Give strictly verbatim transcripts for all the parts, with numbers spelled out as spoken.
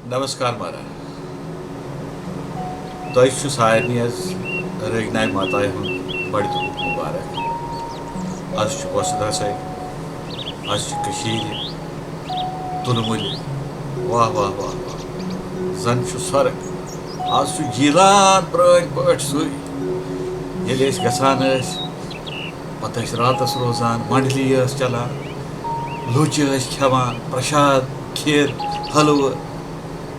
نمسکار مہراج، تۄہہِ چھُ سارنٕے حظ رٲگۍ ناوِ ماتایہِ ہُنٛد بَڑِ دۄہُک مُبارک۔ از چھُ وۄستہٕ درسے، از چھِ کٔشیٖرِ تُلمُلہِ۔ واہ واہ واہ واہ، زن چھُ سۄرگ۔ از چھُ جیٖلان پرٛٲنۍ پٲٹھۍ سُے، ییٚلہِ أسۍ گژھان ٲسۍ، پتہٕ ٲسۍ راتس روزان، منڈلی ٲس چلان، لوچہِ ٲسۍ کھٮ۪وان، پرشاد، کھیر، حلوٕ۔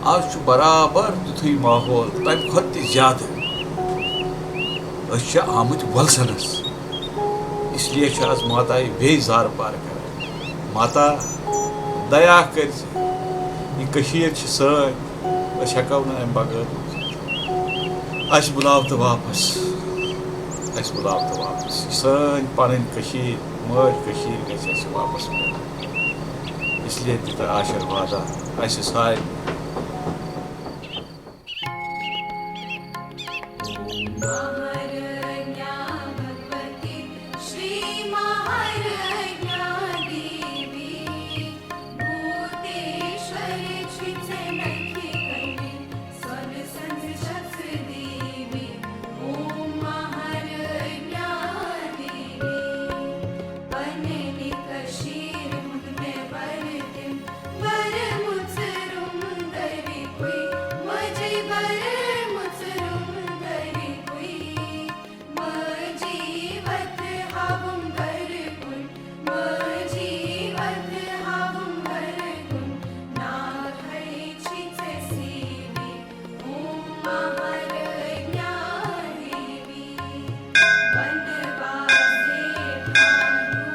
از چھُ برابر تیُتھُے ماحول، تمہِ کھۄتہٕ تہِ زیادٕ۔ أسۍ چھِ آمٕتۍ وۄلسنس، اس لیے چھِ از ماتایہِ بیٚیہِ زارٕ پار کران۔ ماتا، دیا کٔرۍ زِ، یہِ کٔشیٖر چھِ سٲنۍ، أسۍ ہٮ۪کو نہٕ امہِ بغٲر روٗزِتھ۔ اسہِ بُلاو تہٕ واپس، اسہِ بُلاو تہٕ واپس۔ یہِ سٲنۍ پنٕنۍ کٔشیٖر، مٲج کٔشیٖر گژھِ اسہِ واپس مِلٕنۍ۔ اس لیے دِ تہٕ آشیٖرواد اسہِ سارنٕے۔ महारज्ञा भगवती श्री महारज्ञा देवी, भूतेश्वरी श्री नखी कली, स्वन संज शक्ति देवी, ओम महारज्ञा देवी। पननी कशीर मुद में बरदिम, बर मुचरुम दरी कुई, मजै बर मुचरुम दरी कुई। मजीवत हावम दरकुन, मजीवत हावम दरकुन, नाग है छिचे सीवी, ओम महारज्ञा देवी। वनवासे ठाणु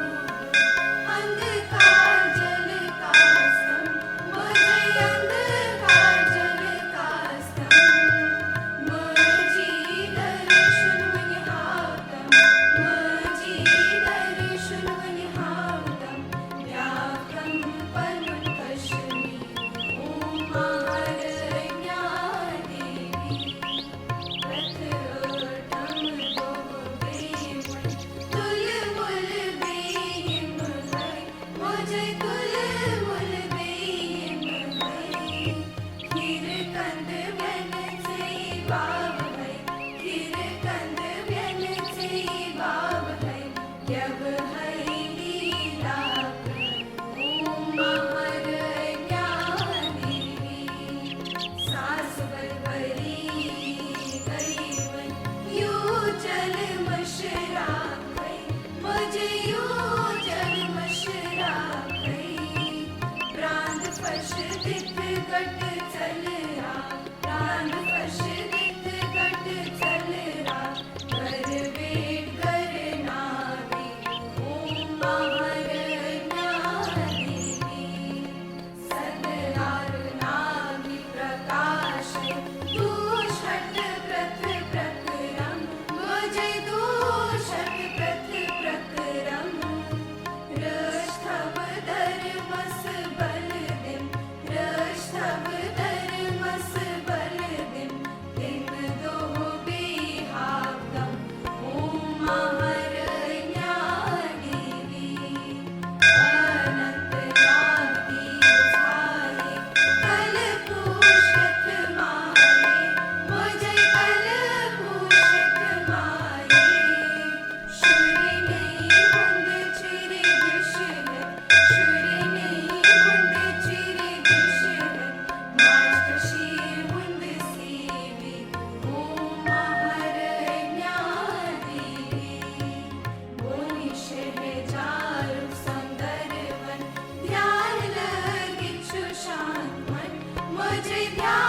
अंधकार जल कास्तम, मजै अंधकार जल कास्तम। मजी दर्शन वनि हावतम, मजी दर्शन वनि हावतम। व्याकम पनुन कशमी, ओम महारज्ञा देवी। प्रथम दोह बेमन, तुलमुल बेहिम है, मजै तुलमुल बेहिम है। खीर कंद व्यन से बाव है, खीर कंद व्यन से बाव है। यव है लीला प्रभु महारज्ञा देवी। सास बलबरी गई वन, यू जल मशरा खई, मजे यू जल मशरा खई। प्रांत फश दित गट चल रा, प्रांत फश दित गट चल रा। कर वेट कर नावी, ओम महारज्ञा देवी। सदनार नावी प्रकाश, दूषट प्रथ प्रकरम, मजै दूषट प्रथ प्रकरम। रष्टव धर्मस बल दिम, रष्टव धर्मस बल दिम, तिम दोह बेहावतम, ओम महारज्ञा देवी। अनंत नाग दीक्षाए, कल पुष्ठ माए, मजै कल पुष्ठ माए। शुरि नहीं बुंद चिरि विषय, शुरि नहीं बुंद चिरि विषय, माज कशी बुंद सीवी, ओम महारज्ञा देवी। बोनि शहजारू संदर वन, ध्यान लगिछु शांत मन, मजै ध्यान